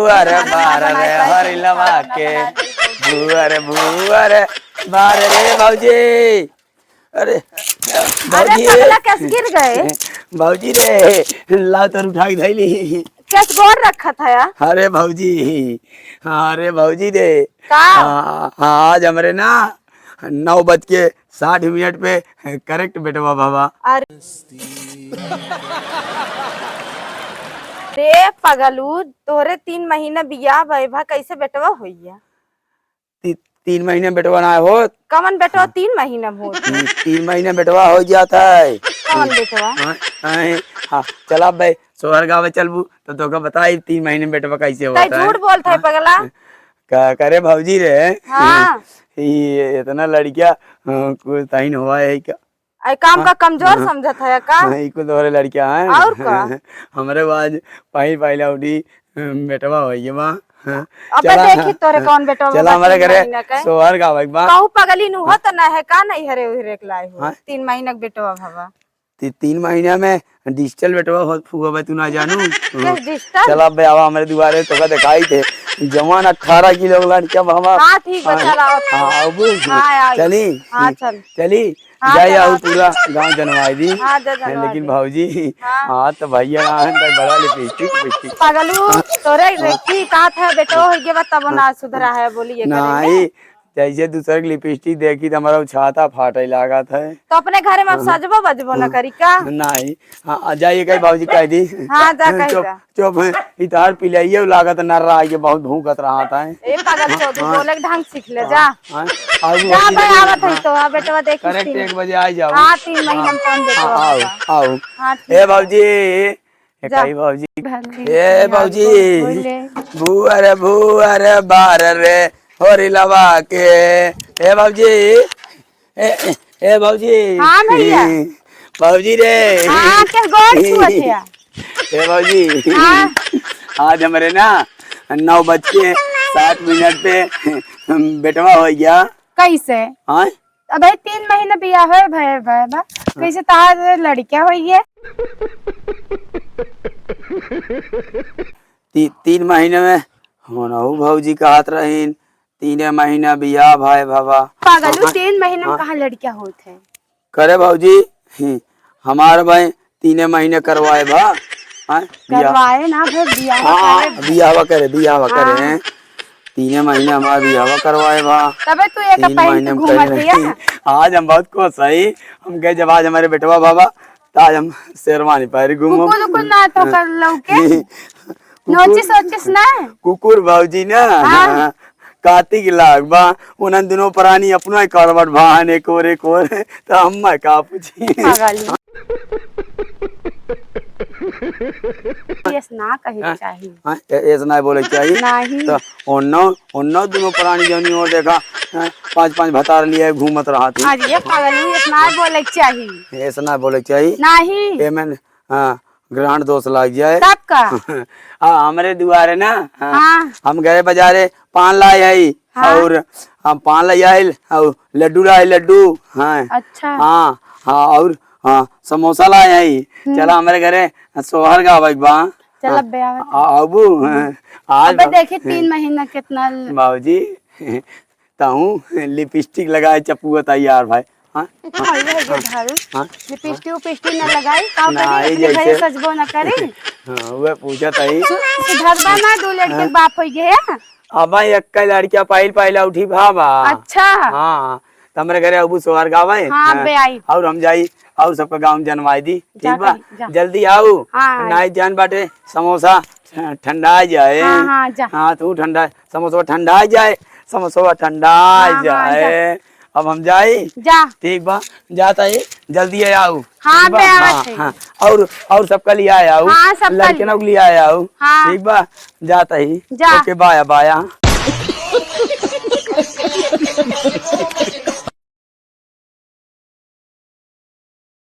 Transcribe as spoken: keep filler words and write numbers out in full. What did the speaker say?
अरे बार रे हरिलवा के, भुअर भुअर बार रे भौजी। अरे अरे भौजी, पगला, कैसे गिर गए? भौजी रे, लाओ तोर उठा के धइली। कैसे गोर रखत है यार? अरे भौजी, अरे भौजी रे, का? आ, आज हमरे ना नौ बज के साठ मिनट पे correct बेटवा बाबा। अरे रे पगलू, तोहरे तीन महीना बियाह भय भा, कैसे बेटवा होइया? ती-, तीन महीने बेटवा ना होत। कमन बेटवा? हाँ। तीन महीना में होत है। तीन, तीन महीने बेटवा हो जात है। कमन बेटवा? हाँ, हाँ, हाँ, चला बे, सोहर गावे चलबू, तो तोका बताई तीन महीने में बेटवा कैसे होत है। झूठ बोलत है हाँ? पगला। का करे भौजी रे? हाँ। ये इतना लड़किया, हाँ, कुछ ताइन हुआ है क्या? आई काम हाँ, का कमजोर हाँ, समझत है का? हाँ, ई कुल तोहरे लड़किया हैं। और का? हमरे आज पहिल पहिला उठी, बेटवा होइए बा। हाँ, अबे चला, देखी तोरे हाँ, कौन बेटवा चला बा हमारे तीन घरे महीना के। सोहर गावे के बा। कहू पगली नु हो हाँ। तो ना है का, नहीं हरे उहरे के लाए हो। हाँ। तीन महीना के बेटवा भवा। ती-, तीन महीना में digital बेटवा हो, फुआ बा, तू ना जानू। के digital? चला बे, आवा हमरे दुआरे, तोका देखाई थे। जवान अठारह किलो के लड़का बा हमार। हाँ, ठीक बा, हाँ, चला, आओ। हाँ, आबू। हाँ, आओ। चली? हाँ, चल। चली? हाँ, जाए चला, आओ, चल। पूरा गाँव जनवाई दी। हाँ, जा, जनवाई लेकिन दी। भौजी, हाँ। हाँ, तो भैया ना है, तो बड़ा लिपस्टिक, लिपस्टिक। पगलू, हाँ। तोरे हाँ। रेखी कहा था, बेटो हो गया बा, तब हाँ। ना सुधरा है, बोली ये करेंगे। नहीं, जैसे दूसरे के लिपस्टिक देखी तो हमारा छाता फाटे लागत है। तो अपने घरे में अब हाँ। सजबो बजबो न हाँ। करी का? नहीं। हाँ, आ जाइए कहीं बाबूजी कह दी। हाँ, जा कह चुप, दा। चुप है। इतार पिलाइए लागत न रहा है, बहुत भूखत रहा था। ए पागल चोद, हाँ। बोले के ढंग सीख ले, हाँ। जा। हाँ। और जा वो भाई, आवत है तो, आ बेटवा देखिस correct तीन। एक बजे आ जाओ। हाँ, तीन महीना में कौन हाँ, बेटवा आओ, होता? आओ। हाँ, ठीक ए है। बाबूजी, ए जा। कही बाबूजी। भले ए भैया, बाबूजी। बोले। भुअर, भुअर, बार रे, होरी लवा के। ए बाबूजी, ए, ए, ए बाबूजी। हाँ भैया। बाबूजी रे। हाँ, के गोड़ छुअत है? ए बाबूजी। हाँ। आज हमरे ना नौ बज के सात मिनट पे बेटवा हो गया। कैसे? हाँ? अबे तीन महीने बियाह होए भए, भए बा। हाँ। कैसे तहार लड़किया होई है? ती-, तीन महीने में होना हो भौजी कहत रहीन, तीने महीना बियाह भए बाबा। पागल, हाँ, तीन महीने में हाँ। कहाँ लड़किया होत है? करे भौजी, ही, हमार भाई तीने महीने करवाए बा। हाँ, बियाह। करवाए ना भाई, बियाह हाँ, करे। बियाहवा करे, बियाहवा हाँ। करे। तीने महीने हमार बियाहवा करवाए बा। तबे तू एक तीन पाइन महीने के में घूमत कहे हिया। नहीं। आज हम बहुत खुश हई। हम कहे जब आज हमारे बेटवा बाबा, तो आज हम शेरवानी पहरी घूमो। कुकुर उकुर ना तो कर लौके। कुकुर, नोचिस ओचिस ना? कुकुर भौजी ना, हाँ। हाँ, कातिक लाग बा, उन्हन दुनो प्राणी अपनो ही करवट भान एक ओर, एक ओर, तो हम मैं का पूछी? पागल। यस ना कहे हाँ? चाही। हाँ? ए-, ऐसा ना बोले के चाही। नहीं। तो ओन्नो, ओन्नो दुनो प्राणी जौनी ओर देखा, हाँ? पाँच, पाँच भतार लिए घूमत रहा थी। अरे पागल, यस ना बोले के चाही। ऐसा ना बोले के चाही। नहीं। ए मैंने, हाँ, ग्रहण दोष लाग जाए। तब का? हाँ, हमरे दुआरे ना, हाँ, हाँ। हम गए बाजारे, पान लाए हई, हाँ। और हम पान ले आइल, और लड्डू लाए, लड्डू, हाँ। अच्छा। हाँ, हाँ, और, हाँ, समोसा लाए हई। हम्म। चला हमरे घरे सोहर गावे के बा। चल हाँ, अबे आवत आ-, है। आबू, हाँ। आज अबे बा-, देखी तीन महीना कितना ल- बाबूजी, तहूँ लिपस्टिक लगाए चपुआ तैयार भाई। हाँ? हाँ, ये है हाँ, झाड़ू। हाँ, लिपस्टिक उपिस्टिक न लगाई, का ना, करी? ये अपने घरे जैसे सजबो न करी। हाँ, वह पूछा था ही। सु-, सुधरबा ना, दो लड़के हाँ। बाप होई गए। अब भाई, एक लड़किया पहिल पहिला उठी भावा। अच्छा। हाँ, त हमरे घरे अबू सोहर गावे। हाँ, हाँ, बे आई। और हम जाई, और सबका गाँव जनवाई दी, ठीक जा बा? करी, जा। जल्दी आओ। हाँ, हाँ। नाई जान बाटे, समोसा ठंडा जाए। हाँ, हाँ, जा। हाँ, तू ठंडा, समोसा ठंडा जाए, समोसा ठंडा हाँ, हाँ, जाए। जा। अब हम जाई? जा। ठीक बा, जाता ही, जल्दी आए आओ। हाँ, ठीक बा? बे, आवत हाँ, है। हाँ। और, और सबका लिए आए आओ। हाँ, सबका लड़के लिए। लोग लिए आए आओ। हाँ। ठीक बा, जाता ही। जा। Okay, bye, bye.